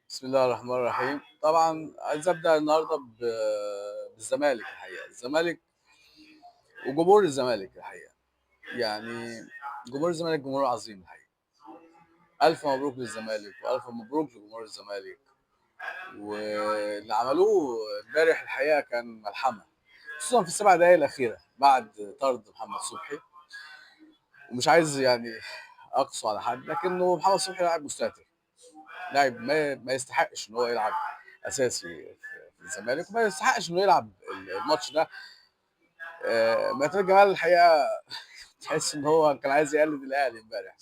بسم الله الرحمن الرحيم. طبعا عايز ابدا النهارده بالزمالك الحقيقة، الزمالك وجمهور الزمالك الحقيقة، يعني جمهور الزمالك جمهور عظيم الحقيقة. الف مبروك للزمالك والف مبروك لجمهور الزمالك، واللي عملوه امبارح الحقيقة كان ملحمة، خصوصا في ال7 دقائق الاخيرة بعد طرد محمد صبحي. ومش عايز يعني اقسو على حد، لكنه محمد صبحي لاعب مستهتر، لاعب ما يستحقش ان هو يلعب اساسي في الزمالك، وما يستحقش انه يلعب الماتش ده. مهتاب جمال الحقيقة تحس ان هو كان عايز يقلد الاهلي امبارح،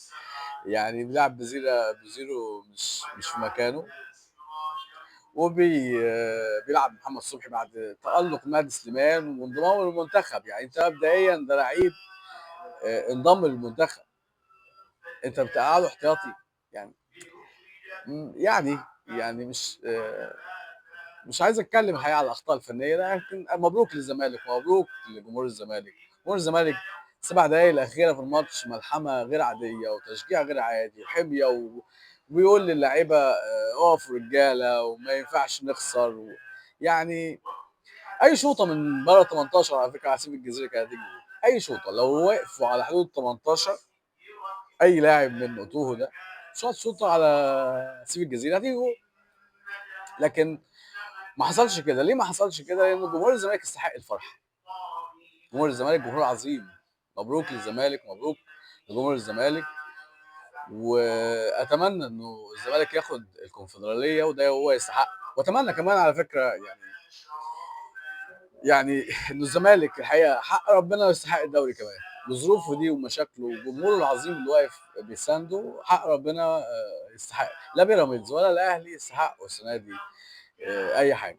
يعني بيلعب بزيرو مش في مكانه، وبيلعب محمد صبحي بعد تألق مهدي سليمان وانضمامه للمنتخب. يعني انت مبدئيا ده لعيب انضم للمنتخب، انت بتقعده احتياطي، يعني مش عايز اتكلم الحقيقة على الاخطاء الفنية، لكن مبروك للزمالك ومبروك لجمهور الزمالك. جمهور الزمالك 7 دقائق الاخيرة في الماتش ملحمة غير عادية وتشجيع غير عادي وحميه، وبيقول للعيبة اقفوا رجاله وما ينفعش نخسر. يعني اي شوطه من بره 18 على فكرة على سيف الجزيري كانت هتيجي، اي شوطه لو وقفوا على حدود 18 اي لاعب من اوتوهو ده شاط شوطه على سيف الجزيري هتيجي جول، لكن ما حصلش كده. ليه ما حصلش كده؟ لان جمهور الزمالك يستحق الفرحة. جمهور الزمالك جمهور عظيم، مبروك للزمالك، مبروك لجمهور الزمالك، واتمنى انه الزمالك ياخد الكونفدراليه وده هو يستحق. واتمنى كمان على فكرة يعني انه الزمالك الحقيقة حق ربنا يستحق الدوري كمان بظروفه دي ومشاكله وجمهوره العظيم اللي واقف بيسانده، حق ربنا يستحق. لا بيراميدز ولا الاهلي يستحقوا السنة دي اي حاجة.